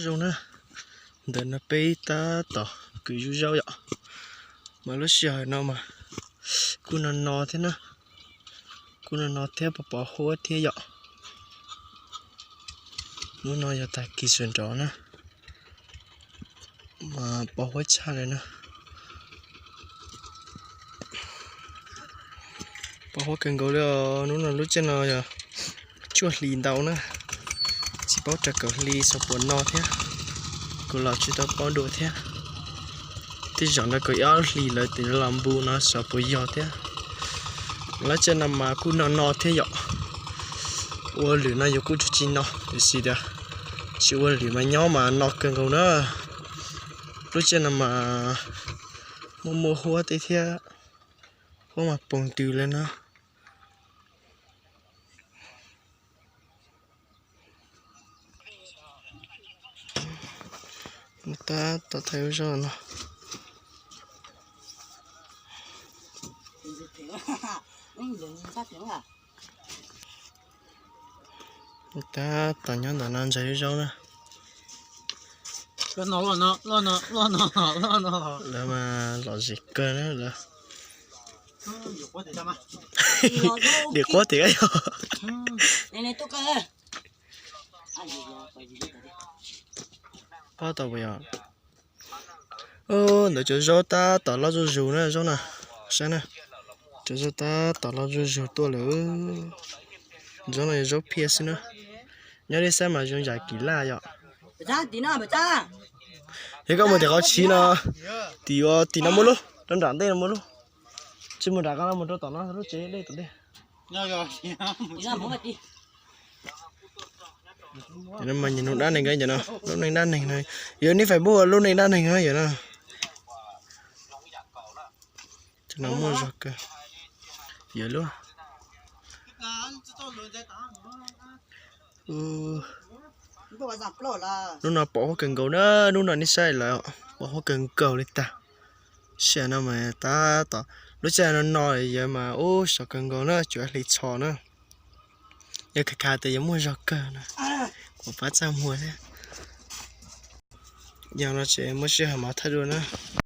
Zoo na, ntawm no peb tab tom kwv zub zaub yom. Mas lub sij hawm no mas kuj no no thiab na, kuj no no thiab pos pos huab thiab yom. Hnub no yog tag kis sawv nrov na, mas pos huab tshaj li na. Pos huab kawg nkaus li os. Hnub no lub caij no yog cuaj hlis ntau na, tsis paub rau kaum hli xyov puas no thiab. Kuv los tsis tau paub dua thiab. Tej zaum ntawm kaum ob hlis lawm tim los npu no xyov puas yog thiab. Lub caij no mas kuj no no thiab yom. Ua lwm no yus kuj tsis no, tiam sis tias tsis ua lwm mas nyob mas no kawg nkaus na. Lub caij no mas muaj muaj huab tej thiab, huab mas poog ntws li na. Tab tom thaij lub zos no. Tab tom nyob ntawm no ntsaws lub zaub na. Lawv mas lom zem kawg na lawv. Dim quab tim yog. Pob tau puas yog? Ntawd cov zaub tab tom loj zuj zus na zaub na. Saib na, cov zaub tab tom loj zuj zus tuaj lawm. Zaub no yog zaub phiaj xwb na. Nyob deb xab mas zoo yam kim laj yom. Yog koj mus tim qhov tsis no, tim, tim no muaj lub, rau nram ntej no muaj lub. Tsis mus nram qab no, mus rau tom no lub tsev dej tom ntej. Mas nyias nug dab neeg no, lub neej dab neeg no, yog nej Facebook lub neej dab neeg no yom na. Cov no muaj zog kawg. Yog lub, lub no pos huab kawg nkaus na, lub no nej saib lawm, pos huab kawg nkaus li tag. Sij hawm no mas tab tom lub caij no no yog mas ub sov kawg nkaus na, tsuas hli txhos na. Yog khav khav tias yuav muaj zog kawg na, kuv pab txaj muag thiab. Yog no ces muaj sij hawm mas thaij dua na.